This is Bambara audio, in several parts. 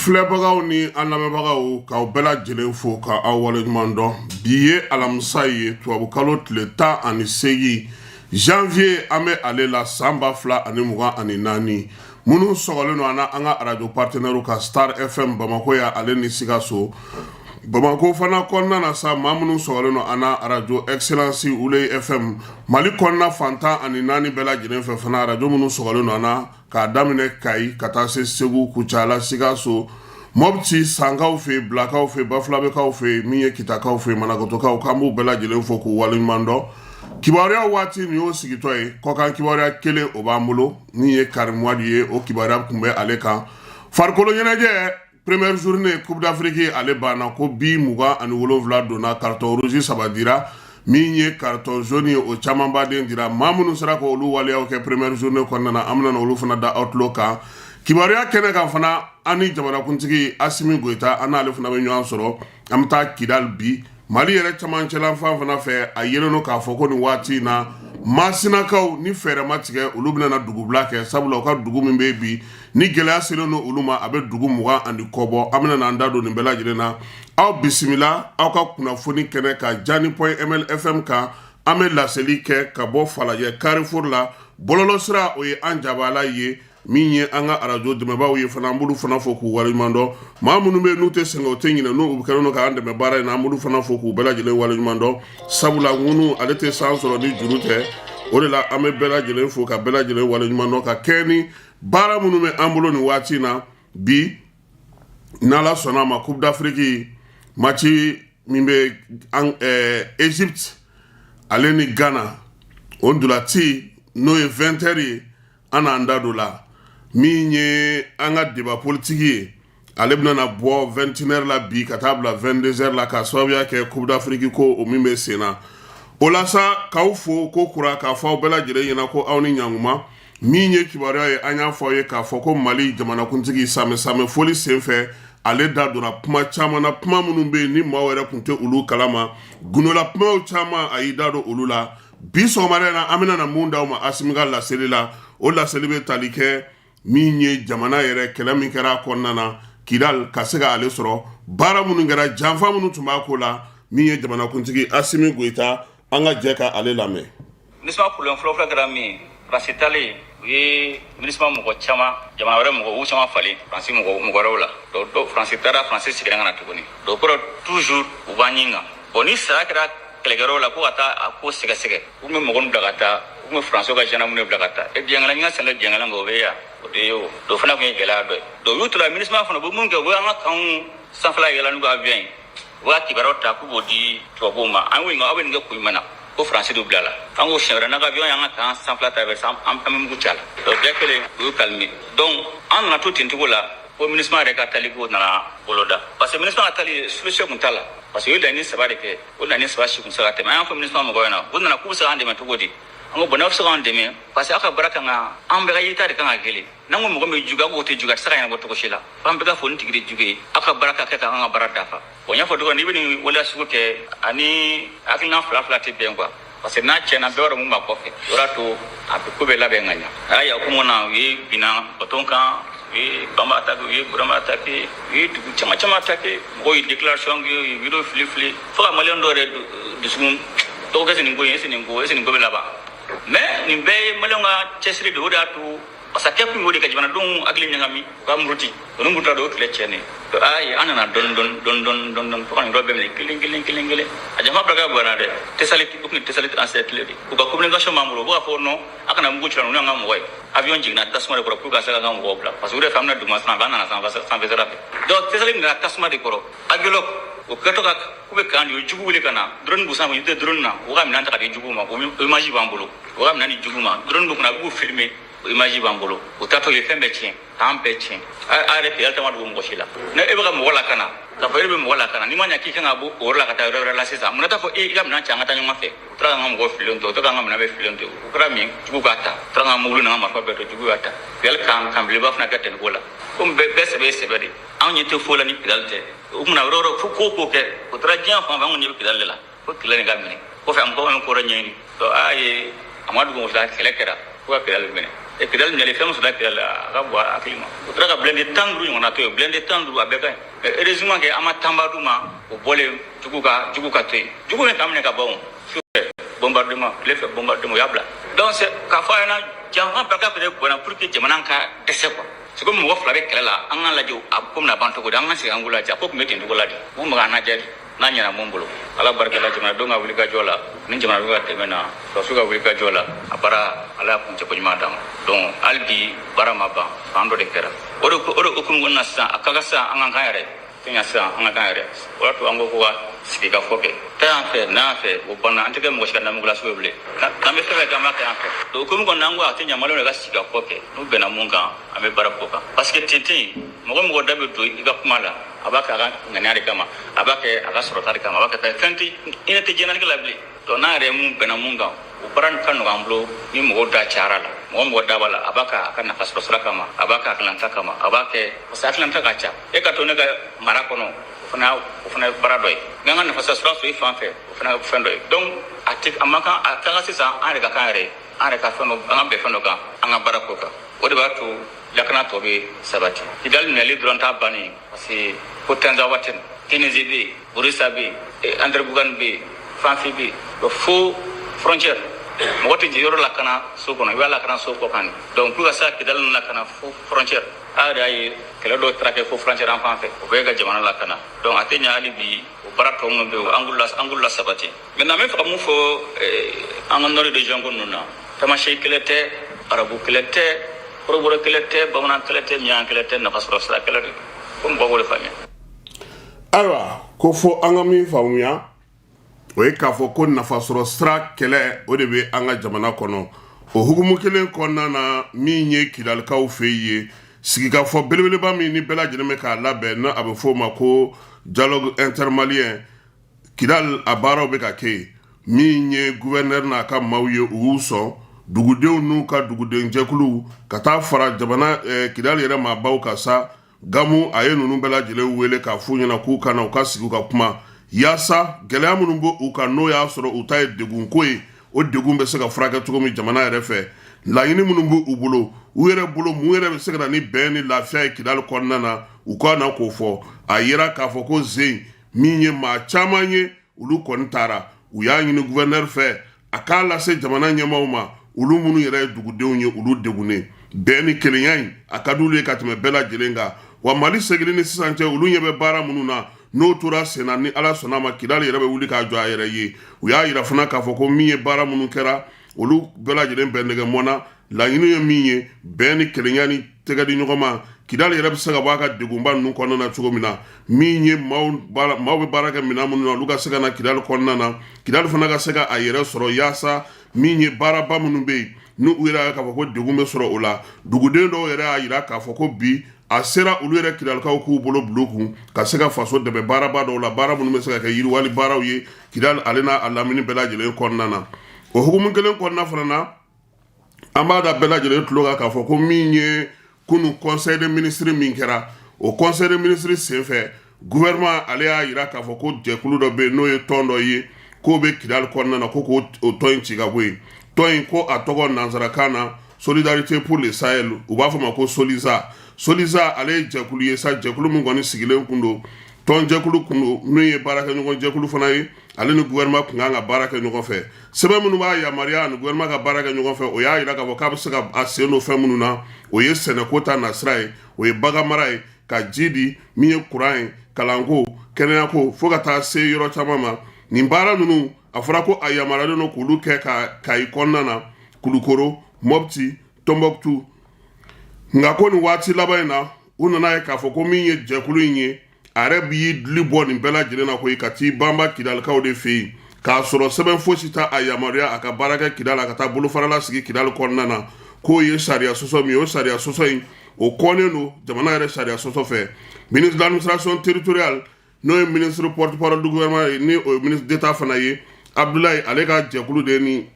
filɛbagaw ni an lamɛnbagaw, k'aw bɛɛ lajɛlen fo ka aw waleɲuman dɔn. Bi ye alamisa ye, tubabukalo tile 18 janvier, an bɛ ale la san 2024. Minnu sɔgɔlen don an na, an ka arajo partenaire ka Star FM Bamakɔ yan, ale ni Sikaso, Bamakɔ fana kɔnɔna na sa, maa minnu sɔgɔlen don an na, arajo Excellence Wule FM, Mali kɔnɔna fan 14 bɛɛ lajɛlen fɛ fana, arajo minnu sɔgɔlen don an na, k'a daminɛ Kayi ka taa se Segu, Kucala, Sikaso, Mɔpti, Sankaw fɛ, Bilakaw fɛ, Bafulabɛkaw fɛ, min ye Kitakaw fɛ, Manakotokaw, k'an b'u bɛɛ lajɛlen fo k'u waleɲuman dɔn. Kibaruya waati nin y'o sigitɔ ye. Kɔkan kibaruya kelen o b'an bolo, min ye Karim Wade ye, o kibaruya tun bɛ ale kan. Farikolo ɲɛnajɛ, première journée Coupe d'Afrique, ale banna ko bi 27 donna, carton rouge saba dira, min ye carton jaune ye, o camanbaden dira. Maa minnu sera ka olu waleyaw kɛ première journée kɔnɔna na, an bɛna olu fana da aw tulo kan. Kibaruya kɛnɛ kan fana, an ni jamanakuntigi Asimi Goyita, an n'ale fana bɛ ɲɔgɔn sɔrɔ. An bɛ taa Kidali bi. Mali yɛrɛ camancɛlanfan fana fɛ, a yelen don k'a fɔ ko nin waati in na, Masinakaw ni fɛɛrɛ ma tigɛ, olu bɛna na dugubila kɛ, sabula u ka dugu min bɛ bi ni gɛlɛya selen don olu ma, a bɛ dugu 20 ani kɔ bɔ. An bɛna n'an da don nin bɛɛ lajɛlen na. Aw bisimila aw ka kunnafoni kɛnɛ kan, Jani point MLFM kan. An bɛ laseli kɛ ka bɔ Falajɛ Carrefour la. Bɔlɔlɔsira, o ye an jabala ye. Min ye an ka arajo dɛmɛbaaw ye fana, an b'olu fana fo k'u waleɲuman dɔn. Maa minnu bɛ n'u tɛ sɛgɛn, o tɛ ɲinɛ, n'u kɛlen don k'an dɛmɛ baara in na, an b'olu fana fo k'u bɛɛ lajɛlen waleɲuman dɔn, sabula ŋunu ale tɛ san sɔrɔ ni juru tɛ. O de la an bɛ bɛɛ lajɛlen fo ka bɛɛ lajɛlen waleɲuman dɔn ka kɛ ni baara minnu bɛ an bolo nin waati in na. Bi, n'Ala sɔnna a ma, Coupe d'Afrique match min bɛ Égypte ale ni Ghana, o ntolati n'o ye 20 heures ye, an n'an da don la. Min ye an ka débat politique ye, ale bɛna na bɔ 21 heures la bi ka taa bila 22 heures la, ka sababuya kɛ Coupe d'Afrique ko o min bɛ sen na. O la sa, k'aw fo ko kura, k'a fɔ aw bɛɛ lajɛlen ɲɛna ko aw ni ɲankuma. Min ye kibaruya ye, an y'a fɔ aw ye k'a fɔ ko Mali jamanakuntigi samɛ samɛ foli senfɛ, ale da donna kuma caman na, kuma minnu bɛ yen ni maaw yɛrɛ tun tɛ olu kalama, gundola kumaw caman, a y'i da don olu la. Bi sɔgɔmada in na, an bɛna na mun d'aw ma Asimi ka laseli la? O laseli bɛ tali kɛ min ye jamana yɛrɛ kɛlɛ min kɛra a kɔnɔna na Kidal ka se ka ale sɔrɔ, baara minnu kɛra, janfa minnu tun b'a ko la. Min ye jamanakuntigi Asimi Goyita, an ka jɛ ka ale lamɛn. MINUSMA problème fɔlɔfɔlɔ kɛra min ye, Faransi talen, u ye MINUSMA mɔgɔ caman, jamana wɛrɛ mɔgɔ, u caman falen Faransi mɔgɔ mɔgɔ wɛrɛw la. Donc dɔw Faransi taara, Faransi seginna ka na tuguni. Donc o kɔrɔ, toujours u b'an ɲin kan. Bon, ni saya kɛra kɛlɛkɛyɔrɔ la ko ka taa a ko sɛgɛsɛgɛ, u tun bɛ mɔgɔ min bila ka taa, u tun bɛ Faransiw ka gendarme bila ka taa. E biɲɛkala ɲɛ sɛnɛ biɲɛkala kan, o bɛ yan, o de ye o. Donc fana tun ye gɛlɛya dɔ ye. Donc u y'u tora MINUSMA fana, u bɛ mun kɛ? U bɛ an ka kanw sanfɛla yɛlɛ n'u ka avion ye, u b'a kibaruyaw ta k'u b'o di tubabuw ma. An ko aw bɛ nin kɛ kun jumɛn na? Ko Faransi de bila la. An ko siɲɛ wɛrɛ, n'a ka avion y'an ka kan sanfɛla traverser, an bɛ mugu ci a la. Donc bɛɛ kelen, u y'u calmer. Donc an nana to ten cogo la ko MINUSMA yɛrɛ ka tali ko nana boloda, parce que MINUSMA ka tali, solution kun t'a la, parce que u ye laɲini saba de kɛ, o laɲini saba si kun se ka tɛmɛ. An y'a fɔ MINUSMA mɔgɔw ɲɛna, u nana k'u bɛ se k'an dɛmɛ cogo di? An ko bon, n'aw bɛ se k'an dɛmɛ, parce que aw ka baara kan ka, an bɛɛ ka yeta de kan ka kelen. N'an ko mɔgɔ min jugu, aw k'o tɛ jugu, a tɛ se ka ɲɛnabɔ cogo si la. F'an bɛɛ ka fɔ nin tigi de jugu ye, aw ka baara ka kɛ k'an ka baara dafa. Bon, n y'a fɔ cogo min, n'i bɛ nin waleya sugu kɛ, ani hakilina fila fila tɛ bɛn quoi, parce que n'a tiɲɛna, bɛɛ b'a dɔn mun b'a kɔfɛ. O y'a to a bɛ ko bɛɛ labɛn ka ɲa. A y'a hukumu na, u ye binna bateau kan, u ye Bamba attaqué, u ye Burama attaqué, u ye dugu caman caman attaqué. Mɔgɔw ye déclaration kɛ, u ye vidéo fili fili, fo ka Maliyɛn dɔw yɛrɛ dusukun dɔw kɛ nin ko in, est-ce nin ko, est-ce nin ko bɛ laban? Mais nin bɛɛ ye Maliyɛnw ka cɛsiri de. O de y'a to, parce que a kɛ kun y'o de ka jamanadenw hakili ɲagami, u ka muruti. O ni murutila o kɛlɛ tiɲɛnen. Ayi, an nana dɔɔni dɔɔni dɔɔni dɔɔni dɔɔni dɔɔni fo ka nin yɔrɔ bɛɛ minɛ kelen kelen kelen kelen. A jama barika bonyana dɛ. Tessalit, o tun ye Tessalit encerclé de. U ka communication b'an bolo, u bɛ k'a fɔ non, a kana mugu ci la, ninnu y'an ka mɔgɔ ye. Avion jiginna tasuma de kɔrɔ pour ka se ka ka mɔgɔw bila, parce que u yɛrɛ fɛ, an bɛna duguma sanfɛ, an nana sanfɛ sanfɛ sira fɛ. Donc Tessalit minɛna tasuma de kɔrɔ. Aguelhok, o kɛtɔ ka k'u bɛ kan di, u ye jugu wele ka na, drone b'u sanfɛ, u tɛ drone na, u ka minɛn ta ka di jugu ma, o image b'an bolo. U ka minɛn di jugu ma, drone b'u kunna, a b'u filmer, o image b'an bolo. O taatɔ, ye fɛn bɛɛ tiɲɛ, k'an bɛɛ tiɲɛ. A yɛrɛ Kidali ma dogo mɔgɔ si la. Ne e bɛ ka mɔgɔ lakana, k'a fɔ e bɛ mɔgɔ lakana, n'i ma ɲɛ k'i kan ka bɔ o yɔrɔ la ka taa yɔrɔ wɛrɛ la sisan, mun na t'a fɔ e i ka minɛn cɛ, an ka taa ɲɔgɔn fɛ? U taara k'an ka mɔgɔ filen to, u taara k'an ka minɛn bɛɛ filen to. O kɛra min, jugu k'a ta, u taara k'an ka mobili n'an ka marifa bɛɛ to, jugu y'a ta. Kidali kan kan belebeleba fana kɛ ten ko la. Komi bɛɛ sɛbɛ ye sɛbɛ de, anw ɲɛ tɛ foyi la ni Kidali tɛ. O kumana yɔrɔ yɔrɔ fo ko ko kɛ, o taara diɲɛ fan fɛn, an kɔni ɲɛ bɛ Kidali de la, fo Kidali nin ka minɛ. Kɔfɛ an ko an bɛ ko wɛrɛ ɲɛɲini. Donc a ye a ma dugu fila, kɛlɛ kɛra fo ka Kidali minɛ. Kidali minɛli, fɛn min sɔrɔla Kidali, a ka bon hakili ma. U taara ka blindé 15 ɲɔgɔnna to yen, blindé 15, a bɛɛ ka ɲi. Mais heureusement que an ma tanba d'u ma. O bɔlen, jugu ka to yen, jugu ye k'an minɛ ka ban o. Su fɛ bombardement, tile fɛ bombardement, u y'a bila. Donc c'est k'a fɔ a ɲɛna, janfa barika fɛnɛ bɔnna pour que jamana ka dɛsɛ quoi. C'est comme mɔgɔ fila bɛ kɛlɛ la, an k'a lajɛ a ko bɛna ban cogo di, an ka segin an k'u lajɛ. A ko tun bɛ ten cogo la de, u maga an lajɛ de n'a ɲɛna mun bolo. Ala barika la, jamanadenw ka wulikajɔ la ni jamanadenw ka dɛmɛ na, sɔrɔdasiw ka wulikajɔ la, a baara, Ala y'a kuncɛ koɲuman d'an ma. Donc hali bi baara ma ban, fan dɔ de kɛra. O de hukumu kɔnɔna na sisan, a ka kan sisan an ka kan yɛrɛ fɛn sisan, an ka kan yɛrɛ. O y'a to an ko ko ka sigi ka fɔ kɛ taa yan fɛ, n'a yan fɛ, o banna. An tɛ kɛ mɔgɔ si ka namugula sugu ye bilen. N'an bɛ fɛn fɛn kɛ, an b'a kɛ yan fɛ. Donc hukumu kɔnɔna, an ko a tɛ ɲɛ, maliyɛnw de ka sigi ka fɔ kɛ. N'u bɛnna mun kan, an bɛ baara k'o kan, parce que ten tɛ yen. Mɔgɔ mɔgɔ da bɛ don i ka kuma la, a b'a kɛ a ka ŋaniya de kama, a b'a kɛ a ka sɔrɔta de kama, a b'a kɛ fɛn tɛ hinɛ tɛ diɲɛlatigɛ la bilen. Donc n'an yɛrɛ ye mun bɛnna mun kan, o baara ka nɔgɔ an bolo. Ni mɔgɔw da cayara la, mɔgɔ mɔgɔ da b'a la, a b'a kɛ a ka nafa sɔrɔ sira kama, a b'a kɛ a hakilina kama, a b'a kɛ parce que hakilina ka ca. E ka to ne ka mara kɔnɔ, o fana ye baara dɔ ye. N ka nafa sɔrɔ sira sɔrɔ i fan fɛ, o fana ye fɛn dɔ ye. Donc a tɛ a man kan, a ka kan sisan an yɛrɛ ka kan yɛrɛ, an yɛrɛ ka fɛn dɔ, an ka bɛn fɛn dɔ kan, an ka baara ko kan. O de b'a to lakana tɔ bɛ sabati. Kidali minɛli dɔrɔn t'a bannen, parce que ko Tinzaouatène, Tunisie bɛ yen, Bouroussa bɛ yen, Anderamboukane bɛ yen, Fanfi bɛ yen, fo frontière. Mɔgɔ tɛ yɔrɔ lakana so kɔnɔ, i b'a lakana so kɔ kan de. Donc pour ka se ka Kidali lakana fo frontière, a yɛrɛ y'a ye kɛlɛ dɔw taara kɛ fo frontière an fan fɛ, o bɛɛ ka jamana lakana. Donc a tɛ ɲɛ hali bi, o baara tɔ minnu bɛ yen, an k'olu la sabati. Maintenant, n bɛ fɛ ka mun fɔ an ka nord région ko ninnu na? Tamasiyɛn kɛlɛ tɛ, arabu kɛlɛ tɛ, kɔrɔbɔrɔ kɛlɛ tɛ, bamanan kɛlɛ tɛ, miɲan kɛlɛ tɛ, nafa sɔrɔ sira kɛlɛ de. Ko mɔgɔw k'o de faamuya. Ayiwa, ko fo an ka min faamuya, o ye k'a fɔ ko nafasɔrɔ sira kɛlɛ, o de bɛ an ka jamana kɔnɔ. O hukumu kelen kɔnɔna na, min ye Kidalikaw fɛ yen, sigikafɔ belebeleba min ni bɛɛ lajɛlen bɛ k'a labɛn, n'a a bɛ fɔ o ma ko dialogue intermalien, Kidal a baaraw bɛ ka kɛ yen. Min ye gouverneur n'a ka maaw ye, u y'u sɔn dugudenw n'u ka dugudenjɛkuluw ka taa fara jamana Kidal yɛrɛ maabaw kan sa. Gamu a ye ninnu bɛɛ lajɛlen wele k'a f'u ɲɛna k'u ka na, u ka sigi, u ka kuma, yaasa gɛlɛya minnu bɛ u kan, n'o y'a sɔrɔ u ta ye degunko ye, o degun bɛ se ka furakɛ cogo min jamana yɛrɛ fɛ. Laɲini minnu bɛ u bolo, u yɛrɛ bolo, mun yɛrɛ bɛ se ka na ni bɛn ni lafiya ye Kidali kɔnɔna na, u ka na k'o fɔ. A yira k'a fɔ ko zen min ye maa caman ye, olu kɔni taara, u y'a ɲini gouverneur fɛ a k'a lase jamana ɲɛmaaw ma, olu minnu yɛrɛ ye dugudenw ye, olu degunnen, bɛn ni kelenya in a ka di olu ye ka tɛmɛ bɛɛ lajɛlen kan. Wa Mali seginni ni sisan cɛ, olu ɲɛ bɛ baara minnu na, n'o tora senna, ni Ala sɔnna ma, Kidali yɛrɛ bɛ wuli k'a jɔ a yɛrɛ ye. U y'a yira fana k'a fɔ ko min ye baara minnu kɛra, olu bɛɛ lajɛlen bɛn nɛgɛ mɔn. Laɲini ye min ye, bɛn ni kelenya ni tɛgɛ di ɲɔgɔn ma, Kidali yɛrɛ bɛ se ka bɔ a ka degunba ninnu kɔnɔna na cogo min na. Min ye maaw bɛ baara kɛ minɛn minnu na, olu ka se ka na Kidali kɔnɔna na, Kidali fana ka se ka a yɛrɛ sɔrɔ, yaasa min ye baaraba minnu bɛ yen, n'u yɛrɛ k'a fɔ ko degun bɛ sɔrɔ o la. Duguden dɔw yɛrɛ y'a jira k'a fɔ ko bi a sera olu yɛrɛ Kidalikaw k'u bolo bulon kun ka se ka faso dɛmɛ baaraba dɔw la, baara minnu bɛ se ka kɛ yiriwali baaraw ye Kidali ale n'a lamini bɛɛ lajɛlen kɔnɔna na. O hukumu kelen kɔnɔna fana na, an b'a da bɛɛ lajɛlen tulo kan k'a fɔ ko min ye kunun conseil des ministres min kɛra, o conseil des ministres senfɛ, gouvernement ale y'a jira k'a fɔ ko jɛkulu dɔ bɛ yen, n'o ye tɔn dɔ ye, k'o bɛ Kidali kɔnɔna na, ko k'o tɔn in ci ka bɔ yen. Tɔn in, ko a tɔgɔ nansarakan na Solidarité pour le Sahel, u b'a fɔ ma ko Solisa. Solisa ale ye jɛkulu ye sa, jɛkulu min kɔni sigilen kun don, tɔnjɛkulu kun don, min ye baarakɛɲɔgɔn jɛkulu fana ye. Ale ni gouvernement kun kan ka baara kɛ ɲɔgɔn fɛ. Sɛbɛn minnu b'a yamaruya ani gouvernement ka baara kɛ ɲɔgɔn fɛ, o y'a jira k'a fɔ k'a bɛ se ka a sen don fɛn minnu na, o ye sɛnɛko ta nasira ye, o ye bagan mara ye, ka ji di, min ye kuran ye, kalanko, kɛnɛyako, fo ka taa se yɔrɔ caman ma. Nin baara ninnu, a fɔra ko a yamaruyalen don k'olu kɛ ka Kayi kɔnɔna na, Kulukoro, Mɔpti, Tɔnbɔkutu. Nka ko nin waati laban in na, u nana ye k'a fɔ ko min ye jɛkulu in ye, a yɛrɛ b'i dili bɔ nin bɛɛ lajɛlen na koyi, ka t'i banba Kidalikaw de fɛ yen, k'a sɔrɔ sɛbɛn fosi t'a a yamaruya a ka baara kɛ Kidali, a ka taa bolofarala sigi Kidali kɔnɔna na. K'o ye sariya sɔsɔ min ye, o sariya sɔsɔ in, o kɔnnen don jamana yɛrɛ sariya sɔsɔ fɛ. Ministre de l'administration territoriale, n'o ye ministre porte-parole du gouvernement ye, ni o ye ministre d'État fana ye, Abdoulaye, ale ka jɛkulu de ni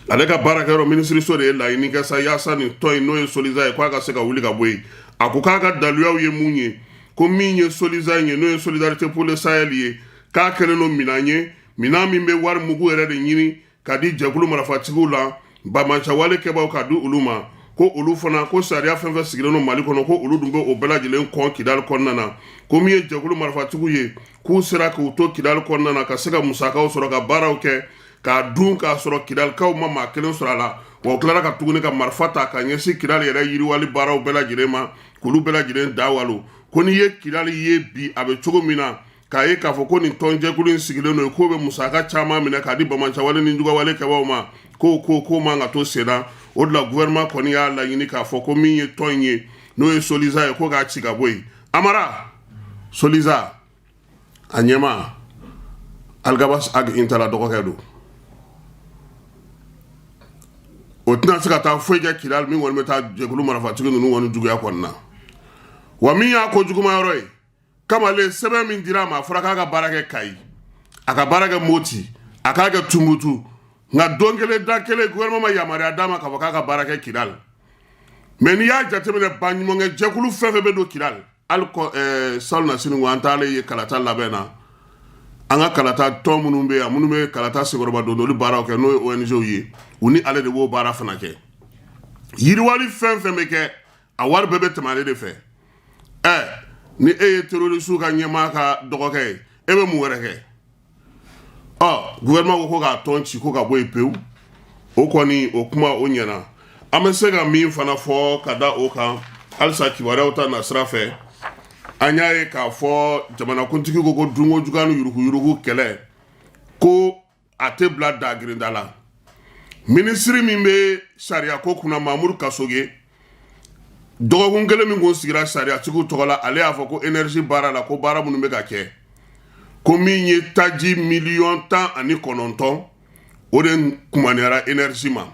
ale ka baarakɛyɔrɔ minisiriso de ye laɲini kɛ sa, yaasa nin tɔn in, n'o ye Solisa ye, k'a ka se ka wuli ka bɔ yen. A ko k'a ka daluyaw ye mun ye? Ko min ye Solisa in ye, n'o ye Solidarité pour le Sahel ye, k'a kɛlen don minɛn ye, minɛn min bɛ wari mugu yɛrɛ de ɲini ka di jɛkulu marafatigiw la, banbaanciwale kɛbaw ka di olu ma. Ko olu fana ko sariya fɛn fɛn sigilen don Mali kɔnɔ, ko olu dun bɛ o bɛɛ lajɛlen kɔn Kidali kɔnɔna na. Ko min ye jɛkulu marifatigiw ye, k'u sera k'u to Kidali kɔnɔna na ka se ka musakaw sɔrɔ ka baaraw kɛ k'a dun k'a sɔrɔ Kidalikaw ma maa kelen sɔrɔ a la. Wa u tilara ka tuguni ka marifa ta ka ɲɛsin Kidali yɛrɛ yiriwali baaraw bɛɛ lajɛlen ma, k'olu bɛɛ lajɛlen dawalo. Ko n'i ye Kidali ye bi a bɛ cogo min na, k'a ye k'a fɔ ko nin tɔnjɛkulu in sigilen don, k'o bɛ musaka caman minɛ k'a di banbaanciwale ni jugawale kɛbaaw ma, ko man ka to senna. O de la gouvernement kɔni y'a laɲini k'a fɔ ko min ye tɔn in ye, n'o ye SOLISA ye, ko k'a ci ka bɔ yen. Amara SOLISA a ɲɛmaa Alghabass Ag Intalla dɔgɔkɛ don. O tɛna se ka taa foyi kɛ Kidali min kɔni bɛ taa jɛkulu marifatigi ninnu kɔni juguya kɔni na. Wa min y'a ko juguman yɔrɔ ye, kamalen sɛbɛn min dira a ma, a fɔra k'a ka baara kɛ Kayi, a ka baara kɛ Moti, a k'a kɛ Tumutu, nka don kelen da kelen gouvernement ma yamaruya d'a ma k'a fɔ k'a ka baara kɛ Kidali. Mais n'i y'a jateminɛ, baɲumankɛ jɛkulu fɛn fɛn bɛ don Kidali, hali salonnasini ko an taalen ye kalata labɛn na, an ka kalata tɔn minnu bɛ yan, minnu bɛ kalata senkɔrɔba don olu baaraw kɛ, n'o ye ONG ye, u ni ale de b'o baara fana kɛ. Yiriwali fɛn fɛn bɛ kɛ, a wari bɛɛ bɛ tɛmɛ ale de fɛ. Ɛ, ni e ye terroriste ka ɲɛmaa ka dɔgɔkɛ ye, e bɛ mun wɛrɛ kɛ? Ɔ, gouvernement ko k'a tɔn ci ko ka bɔ yen pewu. O kɔni o kuma o ɲɛna. An bɛ se ka min fana fɔ ka da o kan halisa kibaruyaw ta nasira fɛ, an y'a ye k'a fɔ jamanakuntigi ko ko dunko juguya ni yuruguyurugu kɛlɛ, ko a tɛ bila dagirinda la. Minisiri min bɛ sariya ko kunna, Mamour Kassogué, dɔgɔkun kelen min kun sigira sariyatigiw tɔgɔ la, ale y'a fɔ ko énergie baara la, ko baara minnu bɛ ka kɛ, ko min ye taji 19 miliyɔn, o de kumaniyara énergie ma.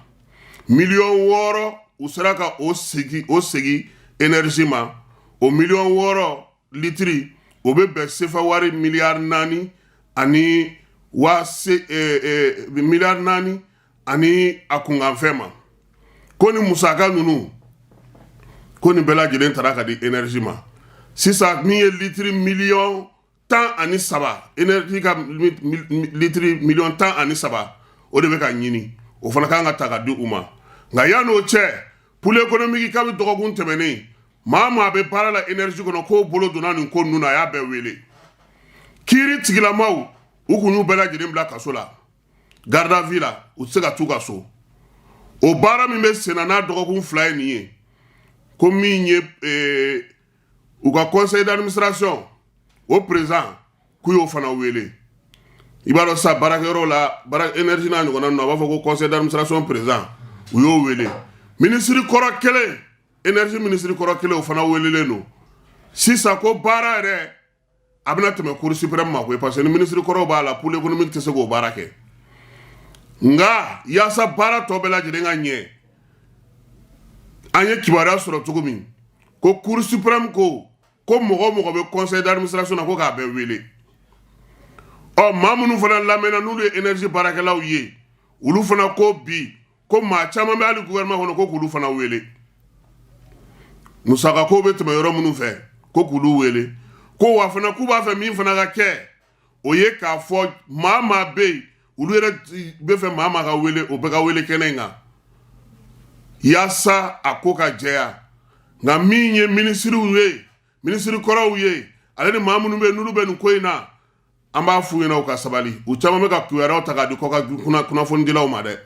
6 miliyɔn u sera ka o segin énergie ma. O 6 miliyɔn litiri, o bɛ bɛn sefa wari 4 miliyari ani waa se 4 miliyari ani a kunkanfɛn ma. Ko ni musaka ninnu, ko nin bɛɛ lajɛlen taara ka di énergie ma. Sisan min ye litiri 13 miliyɔn, énergie ka litiri 13 miliyɔn, o de bɛ ka ɲini, o fana kan ka ta ka di u ma. Nka yan'o cɛ, pôle économique, kabi dɔgɔkun tɛmɛnen, maa maa bɛ baara la énergie kɔnɔ k'o bolo donna nin ko ninnu na, a y'a bɛɛ wele. Kiiri tigilamaw, u kun y'u bɛɛ lajɛlen bila kaso la, garde à vue la, u tɛ se ka t'u ka so. O baara min bɛ sen na n'a dɔgɔkun 2 ye nin ye, ko min ye u ka conseil d'administration o président, k'u y'o fana wele. I b'a dɔn sisan baarakɛyɔrɔ la, baara énergie n'a ɲɔgɔnna ninnu, a b'a fɔ ko conseil d'administration président, u y'o wele. Minisiri kɔrɔ kelen, énergie minisiri kɔrɔ kelen, o fana welelen don. Sisan ko baara yɛrɛ a bɛna tɛmɛ cour suprême ma koyi, parce que ni minisiri kɔrɔw b'a la, pôle économique tɛ se k'o baara kɛ. Nka yaasa baara tɔ bɛɛ lajɛlen ka ɲɛ, an ye kibaruya sɔrɔ cogo min ko cour suprême ko mɔgɔ o mɔgɔ bɛ conseil d'administration na, ko k'a bɛɛ wele. Ɔ, maa minnu fana lamɛnna, n'olu ye énergie baarakɛlaw ye, olu fana ko bi ko maa caman bɛ hali gouvernement kɔnɔ, ko k'olu fana wele. Musakako bɛ tɛmɛ yɔrɔ minnu fɛ, ko k'olu wele. Ko wa fana k'u b'a fɛ min fana ka kɛ, o ye k'a fɔ maa maa bɛ yen, olu yɛrɛ bɛ fɛ maa maa ka wele, o bɛɛ ka wele kɛnɛ in kan yaasa a ko ka jɛya. Nka min ye minisiriw ye, minisiri kɔrɔw ye, ale ni maa minnu bɛ yen n'olu bɛ nin ko in na, an b'a f'u ɲɛna u ka sabali. U caman bɛ ka kibaruyaw ta k'a di kɔkan kunnafonidilaw ma dɛ,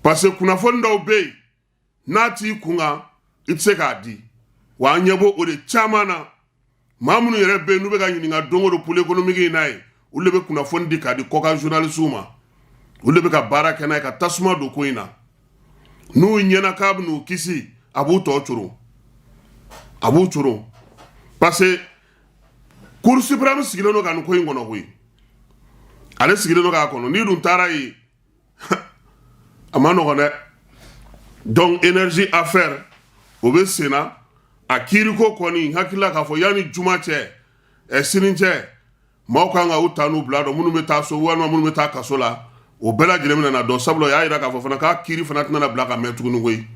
parce que kunnafoni dɔw bɛ yen, n'a t'i kun kan, i tɛ se k'a di. Wa an ɲɛ b'o o de caman na. Maa minnu yɛrɛ bɛ yen n'u bɛ ka ɲininka don o don pôle économique in n'a ye, olu de bɛ kunnafoni di k'a di kɔkan journalistes ma. Olu de bɛ ka baara kɛ n'a ye ka tasuma don ko in na. N'u ɲɛna k'a bɛ n'u kisi, a b'u tɔ coron, a b'u coron, parce que cour suprême sigilen don ka nin ko in kɔnɔ koyi. Ale sigilen don k'a kɔnɔ. N'i dun taara yen, a ma nɔgɔn dɛ. Donc énergie affaire, o bɛ sen na. A kiiriko kɔni, hakilila k'a fɔ yanni juma cɛ, ɛ, sini cɛ, maaw kan ka u ta n'u bila dɔn, minnu bɛ taa so walima minnu bɛ taa kaso la, o bɛɛ lajɛlen bɛna na dɔn. Sabula o y'a jira k'a fɔ fana k'a kiiri fana tɛna bila ka mɛn tuguni koyi.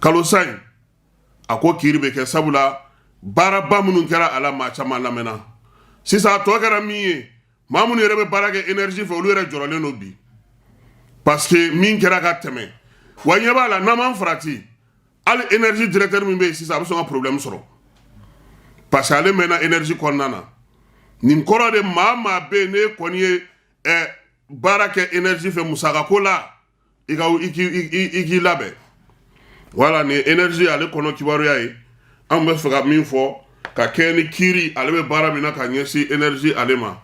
Kalo sa in, a ko kiiri bɛ kɛ, sabula baaraba minnu kɛra a la, maa caman lamɛnna. Sisan a tɔ kɛra min ye, maa minnu yɛrɛ bɛ baara kɛ énergie fɛ, olu yɛrɛ jɔrɔlen don bi, parce que min kɛra ka tɛmɛ, Wa ɲɛ b'a la, n'an m'an farati, hali énergie directeur min bɛ yen sisan, a bɛ sɔn ka problème sɔrɔ, parce que ale mɛnna énergie kɔnɔna na. Nin kɔrɔ de, maa maa bɛ yen, n'e kɔni ye baara kɛ énergie fɛ musakako la, i ka i k'i labɛn. Voilà, nin énergie ale kɔnɔ kibaruya ye. An bɛ fɛ ka min fɔ ka kɛ ni kiiri, ale bɛ baara min na ka ɲɛsin énergie ale ma.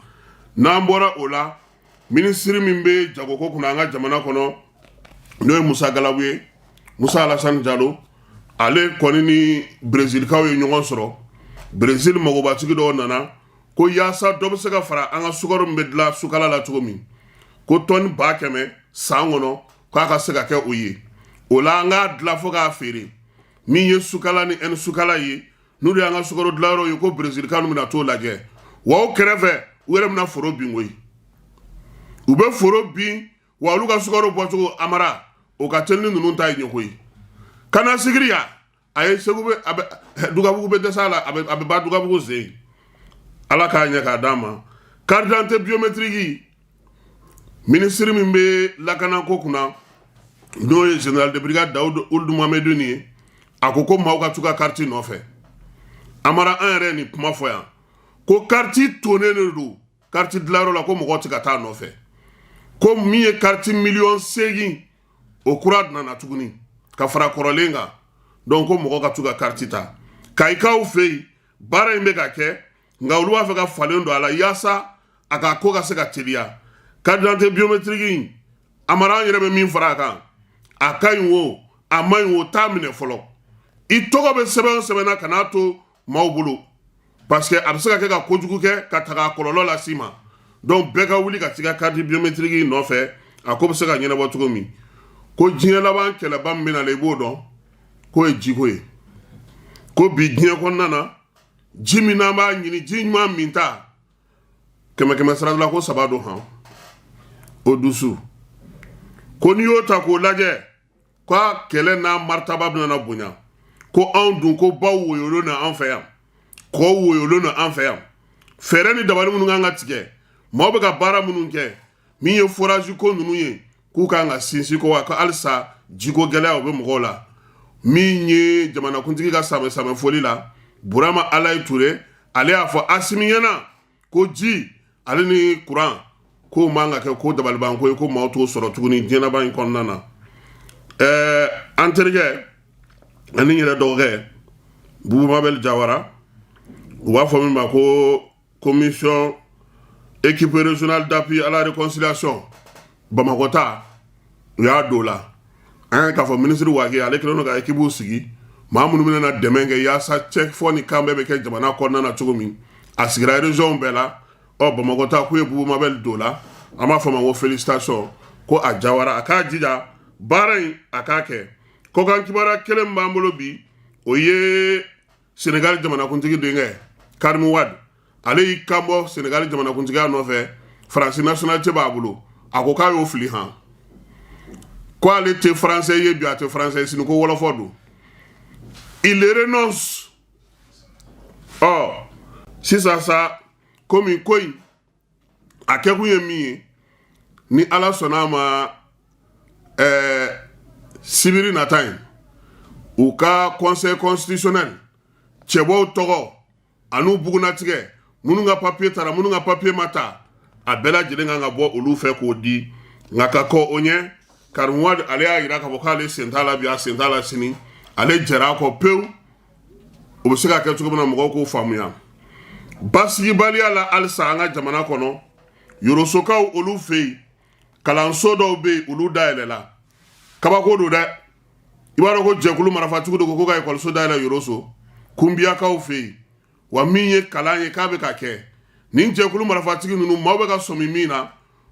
N'an bɔra o la, minisiri min bɛ jagoko kunna an ka jamana kɔnɔ, n'o ye Musa Galabu ye, Musa Alasani Jalo, ale kɔni ni Brezilikaw ye ɲɔgɔn sɔrɔ. Brezil magobatigi dɔw nana ko yaasa dɔ bɛ se ka fara an ka sukaro min bɛ dilan sukala la cogo min, ko tɔni 100 000 san kɔnɔ, k'a ka se ka kɛ o ye. O la, an k'a dilan fo k'a feere. Min ye sukala ni ɛni sukala ye, n'olu y'an ka sukaro dilanyɔrɔ ye, ko Brezilikaw bɛna t'o lajɛ. Wa o kɛrɛfɛ, u yɛrɛ bɛna foro bin koyi. U bɛ foro bin wa, olu ka sukaro bɔcogo amara, o ka teli ni ninnu ta ye ɲɛ koyi. Kana sigiri ya, a ye Segu bɛ, a bɛ Dugabugu bɛ dɛsɛ a la, a bɛ ban Dugabugu sen. Ala k'a ɲɛ k'a d'a ma. Carte d'identité biométrique, minisiri min bɛ lakanako kunna, n'o ye général de brigade Dawud Ould Mohamedine ye, a ko ko maaw ka t'u ka carte nɔfɛ. Amara, an yɛrɛ ye nin kuma fɔ yan ko carte tonnen de don carte dilanyɔrɔ la, ko mɔgɔw tɛ ka taa nɔfɛ, ko min ye carte miliyɔn 8, o kura nana tuguni ka fara kɔrɔlen kan. Donc ko mɔgɔ ka t'u ka carte ta. Kayikaw fɛ yen, baara in bɛ ka kɛ, nka olu b'a fɛ ka falen don a la yaasa a ka ko ka se ka teliya. Carte d'identité biométrique in, amara, an yɛrɛ bɛ min fara a kan, a ka ɲi o, a ma ɲi o, t'a minɛ fɔlɔ. I tɔgɔ bɛ sɛbɛn o sɛbɛn na, kan'a to maaw bolo, parce que a bɛ se ka kɛ ka kojugu kɛ ka taga a kɔlɔlɔ las'i ma. Donc bɛɛ ka wuli ka t'i ka carte biométrique in nɔfɛ, a ko bɛ se ka ɲɛnabɔ cogo min. Ko diɲɛ laban kɛlɛba min bɛ na la, i b'o dɔn k'o ye jiko ye. Ko bi diɲɛ kɔnɔna na, ji min n'an b'a ɲini, ji ɲuman min ta, kɛmɛ kɛmɛ sara la, ko saba don han o dusu. Ko n'i y'o ta k'o lajɛ, k'a kɛlɛ n'a maritaba bɛna na bonya. Ko anw dun, ko baw woyolen don an fɛ yan, kɔw woyolen don an fɛ yan. Fɛɛrɛ ni dabali minnu kan ka tigɛ, maaw bɛ ka baara minnu kɛ, min ye forage ko ninnu ye, k'u kan ka sinsin ko wa, ko halisa jiko gɛlɛya o bɛ mɔgɔw la. Min ye jamanakuntigi ka samɛ samɛ foli la, Burama Alayi Ture, ale y'a fɔ Asimi ɲɛna ko ji ale ni kuran ko man ka kɛ ko dabalibanko ye, ko maaw t'o sɔrɔ tuguni diɲɛnaba in kɔnɔna na. An terikɛ ani n yɛrɛ dɔgɔkɛ Bubu Mabɛli Jawara, u b'a fɔ min ma ko commission équipe régionale d'appui à la réconciliation Bamakɔ ta, u y'a don la. An ye k'a fɔ minisiri Wage, ale kɛlen don ka équipe sigi, maa minnu bɛna dɛmɛ kɛ yaasa cɛfɔ ni kan bɛɛ bɛ kɛ jamana kɔnɔna na cogo min. A sigira région bɛɛ la. Ɔ, Bamakɔ ta, k'u ye Bubu Mabɛli don la. An b'a fɔ ma ko félicitation, ko a Jawara, a k'a jija baara in, a k'a kɛ. Kɔkan kibaruya kelen min b'an bolo bi, o ye Senegali jamanakuntigi denkɛ Karimu Wade, ale y'i kanbɔ Senegali jamanakuntigiya nɔfɛ. Faransi nationalité b'a bolo. A ko k'a y'o fili han, ko ale tɛ français ye bi, a tɛ français ye sini, ko wɔlɔfɔ don, il renonce. Ɔ sisan sa, komi ko in a kɛkun ye min ye, ni Ala sɔnna a ma, sibiri nata in, u ka conseil constitutionnel cɛbɔw tɔgɔ an'u bugunatigɛ, minnu ka papiye tara, minnu ka papiye ma ta, a bɛɛ lajɛlen kan ka bɔ olu fɛ k'o di. Nka ka kɔ o ɲɛ, Karim Wade, ale y'a yira k'a fɔ k'ale sen t'a la bi, a sen t'a la sini, ale jɛra a kɔ pewu. O bɛ se ka kɛ cogo min na, mɔgɔw k'o faamuya. Basigibaliya la halisa an ka jamana kɔnɔ, Yorosokaw olu fɛ yen, kalanso dɔw bɛ yen, olu dayɛlɛla. Kabako don dɛ! I b'a dɔn ko jɛkulu marafatigiw de ko ka ekɔliso dayɛlɛ Yoroso Kunbiyakaw fɛ yen. Wa min ye kalan ye k'a bɛ ka kɛ nin jɛkulu marafatigi ninnu, maaw bɛ ka sɔmi min na,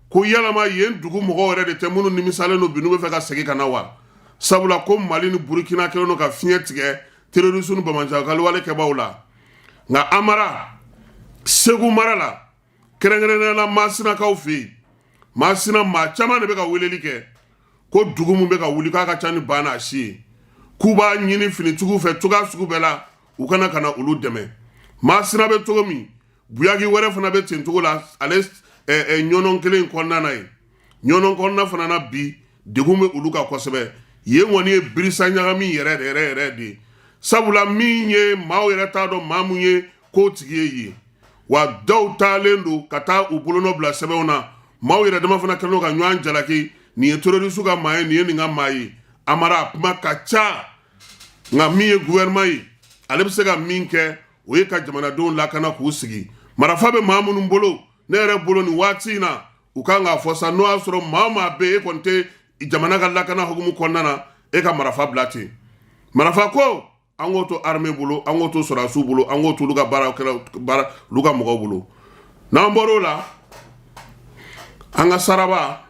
ko yalama yen dugu mɔgɔw yɛrɛ de tɛ minnu nimisalen don bi, n'u bɛ fɛ ka segin ka na wa? Sabula ko Mali ni Burukina kɛlen don ka fiɲɛ tigɛ terrorisme ni banbaanciwale kɛbaaw la. Nka Amara, Segu mara la, kɛrɛnkɛrɛnnenya la Masinakaw fɛ yen, Masina maa caman de bɛ ka weleli kɛ ko dugu min bɛ ka wuli k'a ka ca ni ba n'a si ye, k'u b'a ɲini finitigiw fɛ cogoya sugu bɛɛ la, u kana ka na olu dɛmɛ. Masina bɛ cogo min, Buyaki wɛrɛ fana bɛ ten cogo la. Ale ɲɔnɔn kelen in kɔnɔna na yen, ɲɔnɔn kɔnɔna fana na bi, degun bɛ olu kan kosɛbɛ. Yen kɔni ye birisa ɲagami yɛrɛ yɛrɛ yɛrɛ de ye, sabula min ye maaw yɛrɛ t'a dɔn maa mun ye k'o tigi ye yen. Wa dɔw taalen don ka taa u bolonɔ bila sɛbɛnw na. Maaw yɛrɛ dama fana kɛlen don ka ɲɔgɔn jalaki, nin ye terroriste ka maa ye, nin ye nin ka maa ye. Amara, a kuma ka ca, nka min ye gouvernement ye, ale bɛ se ka min kɛ, o ye ka jamanadenw lakana k'u sigi. Marafa bɛ maa minnu bolo, ne yɛrɛ bolo nin waati in na, u kan k'a fɔ sa, n'o y'a sɔrɔ maa o maa bɛ e kɔni tɛ jamana ka lakana hukumu kɔnɔna na, e ka marafa bila ten. Marafa ko, an k'o to armée bolo, an k'o to sɔrɔdasiw bolo, an k'o to olu ka baara baara, olu ka mɔgɔw bolo. N'an bɔr'o la, an ka saraba,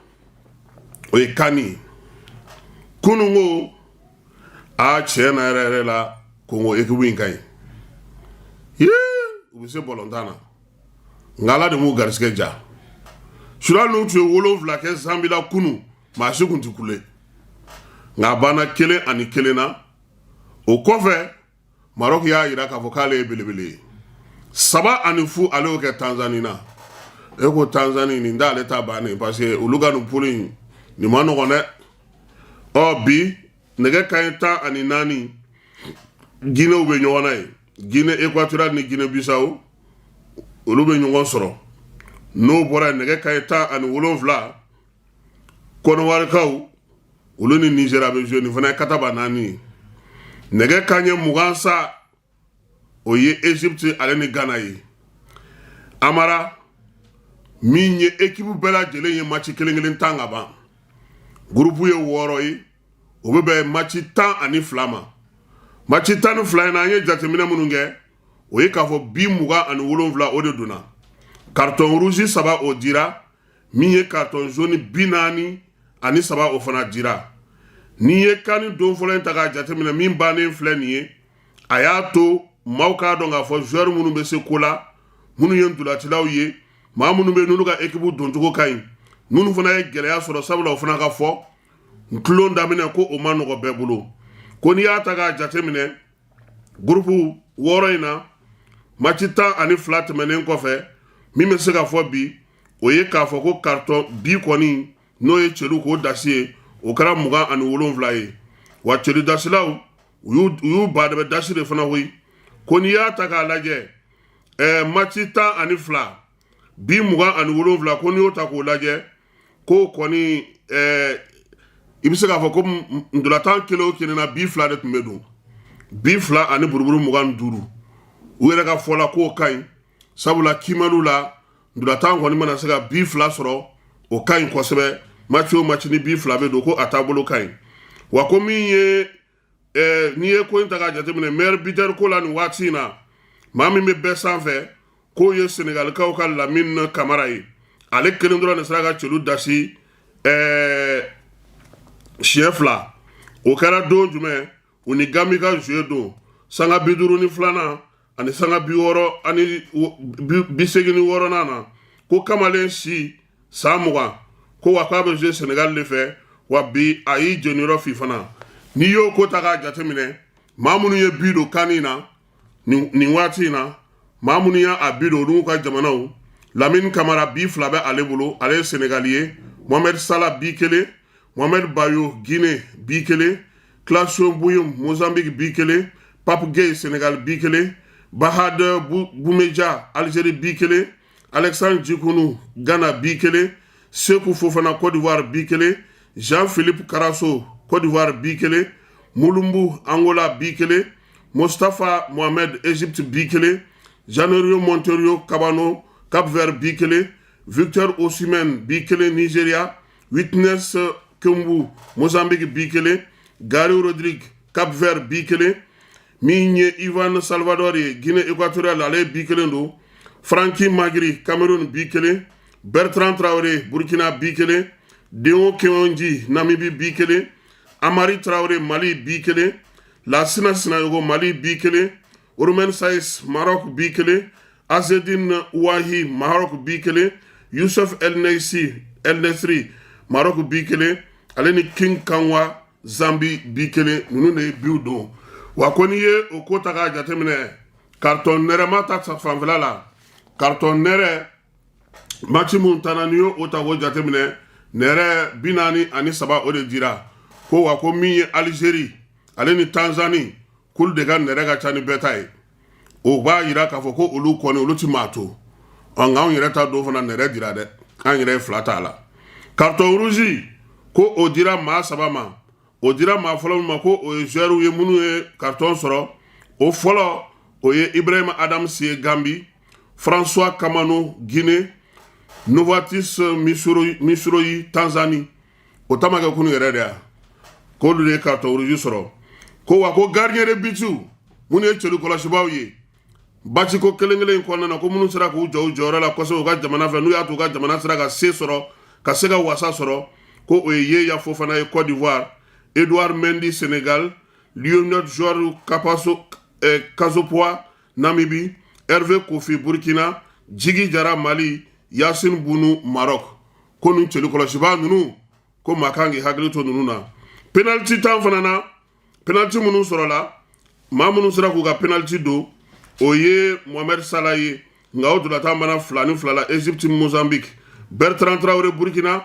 o ye CAN ye. Kunun ko a tiɲɛ na yɛrɛ yɛrɛ la, Kongo équipe in ka ɲi, u bɛ se bɔlɔntan na, nka Ala de m'u garisɛgɛ ja. Sura n'u tun ye 7 kɛ Zanbi la kunun, maa si tun tɛ kule, nka a banna 1-1 na. O kɔfɛ, Maroc y'a jira k'a fɔ k'ale ye belebele ye, 3-0 ale y'o kɛ Tanzanie na. E ko Tanzanie nin t'ale ta bannen, parce que olu ka nin poule in nin ma nɔgɔn dɛ. Ɔ bi, nɛgɛ kanɲɛ 14, Guinéew bɛ ɲɔgɔn na ye. Guinée Équatoriale ni Guinée Bissau, olu bɛ ɲɔgɔn sɔrɔ. N'o bɔra yen, nɛgɛ kanɲɛ 17, Kɔnɔwarikaw, olu ni Nizeriya bɛ jouer. Nin fana ye kataba naani ye. Nɛgɛ kanɲɛ 20 sa, o ye Egypte ale ni Ghana ye. Amara, min ye équipe bɛɛ lajɛlen ye match kelen kelen tan ka ban. Groupe ye 6 ye, o bɛ bɛn match 12 ma. Match 12 in na, an ye jateminɛ minnu kɛ, o ye k'a fɔ bi 27, o de donna. Carton rouge 3, o dira. Min ye carton jaune 43, o fana dira. N'i ye CAN don fɔlɔ in ta k'a jateminɛ, min bannen filɛ nin ye, a y'a to maaw k'a dɔn k'a fɔ joueur minnu bɛ se ko la, minnu ye ntolacilaw ye, maa minnu bɛ n'olu ka équipe doncogo ka ɲi, minnu fana ye gɛlɛya sɔrɔ, sabula o fana ka fɔ tulon daminɛ ko o ma nɔgɔ bɛɛ bolo. Ko n'i y'a ta k'a jateminɛ, groupe 6 in na, match 12 tɛmɛnen kɔfɛ, min bɛ se ka fɔ bi, o ye k'a fɔ ko carton bi kɔni, n'o ye celu k'o dasi ye, o kɛra 27 ye. Wa celu dasilaw, u y'u badɛbɛ dasi de fana koyi. Ko n'i y'a ta k'a lajɛ, match 12, bi 27, ko n'i y'o ta k'o lajɛ, k'o kɔni i bɛ se k'a fɔ ko ntolatan kelen o kelen na, bi 2 de tun bɛ don, bi 2 ani buruburu 25. U yɛrɛ ka fɔ la k'o ka ɲi, sabula kiimɛliw la, ntolatan kɔni mana se ka bi 2 sɔrɔ, o ka ɲi kosɛbɛ. Match o match ni bi 2 bɛ don, ko a taabolo ka ɲi. Wa ko min ye n'i ye ko in ta k'a jateminɛ, meilleur buteur ko la nin waati in na, maa min bɛ bɛɛ sanfɛ, k'o ye Senegalikaw ka Lamine Kamara ye. Ale kelen dɔrɔn de sera ka celu dasi siɲɛ 2. O kɛra don jumɛn? U ni Gambi ka jouer don, sanga 52nan ani sanga 60 ani 86nan na. Ko kamalen si san 20, ko wa k'a bɛ jouer Senegal de fɛ, wa bi a y'i jeniyɔrɔ fi fana. N'i y'o ko ta k'a jateminɛ, maa minnu ye bi don CAN na nin waati in na, maa minnu y'a bi don, olu ka jamanaw: Lamine Kamara, bi 2 bɛ ale bolo, ale ye Senegali ye. Mohamed Salah, bi 1. Mohamed Bayo, Guinée, bi 1. Clatous Buyum, Mozambique, bi 1. Pape Gueye, Sénégal, bi 1. Bahad Boumeja, Algérie, bi 1. Alexandre Djikounou, Ghana, bi 1. Sekou Fofana, Côte d'Ivoire, bi 1. Jean-Philippe Karasso, Côte d'Ivoire, bi 1. Mulumbu, Angola, bi 1. Mostafa Mohamed, Égypte, bi 1. Janeiro Monteiro Cabano, Cap Vert, bi 1. Victor Osimhen, bi 1, Nigeria. Witness Kembu, Mozambique, bi 1. Gary Rodrigue, Cap Vert, bi 1. Min ye Ivan Salvador ye, Guinée Équatoriale, ale ye bi 1 don. Francky Magri, Cameroun, bi 1. Bertrand Traoré, Burkina, bi 1. Deo Keonji, Namibie, bi 1. Amari Traoré, Mali, bi 1. Lasina Sinayogo, Mali, bi 1. Romain Saïs, Maroc, bi 1. Azedine Ouahi, Maroc, bi 1. Youssef El Neissi, El Nesri, Maroc, bi 1. Ale ni King Kanwa, Zambi, bi 1. Ninnu de ye biw don. Wa ko n'i ye o ko ta k'a jateminɛ, carton nɛrɛma ta fanfɛla la, carton nɛrɛ match mun tanna, n'i y'o ta k'o jateminɛ, nɛrɛ 43, o de dira. Ko wa ko min ye Alizeri ale ni Tanzani, k'olu de ka nɛrɛ ka ca ni bɛɛ ta ye. O b'a yira k'a fɔ ko olu kɔni, olu ti maa to. Ɔ, nka anw yɛrɛ ta don fana nɛrɛ dira dɛ, an yɛrɛ ye 2 t'a la. Carton rouge, ko o dira maa 3 ma. O dira maa fɔlɔ min ma, ko o ye joueur ye minnu ye carton sɔrɔ, o fɔlɔ, o ye Ibrahima Adams ye Gambi, François Kamano Guinée, Novatus Misroyi Tanzanie. O ta ma kɛ kunu yɛrɛ de ya, k'olu de ye carton rouge sɔrɔ. Ko wa ko gardien de but, minnu ye celu kɔlɔsibaw ye baciko kelen kelen in kɔnɔna na, ko minnu sera k'u jɔ u jɔyɔrɔ la kosɛbɛ u ka jamana fɛ, n'u y'a to u ka jamana sera ka se sɔrɔ, ka se ka wasa sɔrɔ, ko o ye Yeya Fofana ye Côte d'Ivoire, Edouard Mendy Sénégal, Lionel Georges Kapaso Kazapua Namibie, Hervé Kofi Burkina, Jigi Jara Mali, Yassine Bounou Maroc. Ko nin celu kɔlɔsibaa ninnu, ko maa kan k'i hakili to ninnu na. Penalty tan fana na, penalty minnu sɔrɔla, maa minnu sera k'u ka penalty don, o ye Mohamed Salah ye, nka o ntolatan banna 2-2 la Egypte Mozambique. Bertrand Traoré Burkina,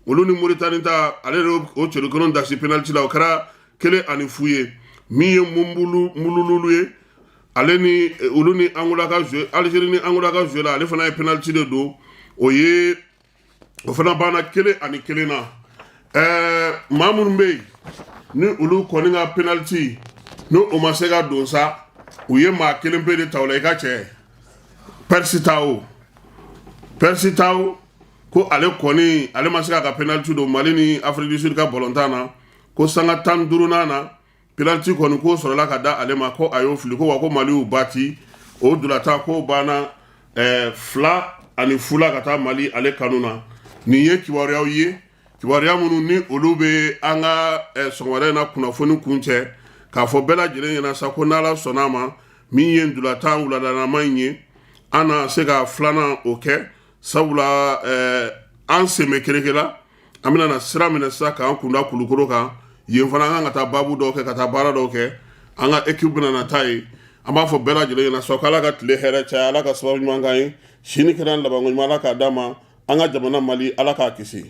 olu ni Mauritanie ta, ale de o celu kelen dasi penalty la, o kɛra 1-0 ye. Min ye Mumbulu Mulululu ye, ale ni olu ni Angola ka jouer, Algérie ni Angola ka jouer la, ale fana ye penalty de don, o ye o fana banna 1-1 na. Maa minnu bɛ yen ni olu kɔni ka penalty ni o ma se ka don sa, u ye maa kelen pe de ta o la, i ka cɛ Percy Tau. Percy Tau, ko ale kɔni, ale ma se k'a ka penalty don Mali ni Afrique du Sud ka bɔlɔntan na. Ko sanga 15nan na, penalty kɔni ko sɔrɔla ka da ale ma, ko a y'o fili. Ko wa ko Mali y'u bati o dulata, ko banna 2-0 la ka taa Mali ale kanu na. Nin ye kibaruyaw ye, kibaruya minnu ni olu bɛ an ka sɔgɔmada in na kunnafoni kuncɛ, k'a fɔ bɛɛ lajɛlen ɲɛna sa ko n'Ala sɔnna a ma, min ye ntolatan wuladanama in ye, an na se ka filanan o kɛ, sabula an sen bɛ kereke la. An bɛna na sira minɛ sisan k'an kunda Kulukoro kan. Yen fana, an kan ka taa baabu dɔw kɛ, ka taa baara dɔw kɛ. An ka équipe bɛna na taa yen. An b'a fɔ bɛɛ lajɛlen ɲɛna sa k'Ala ka tile hɛrɛ caya, Ala ka sababu ɲuman k'an ye, si ni kɛnɛya labanko ɲuman, Ala k'a d'an ma. An ka jamana Mali, Ala k'a kisi.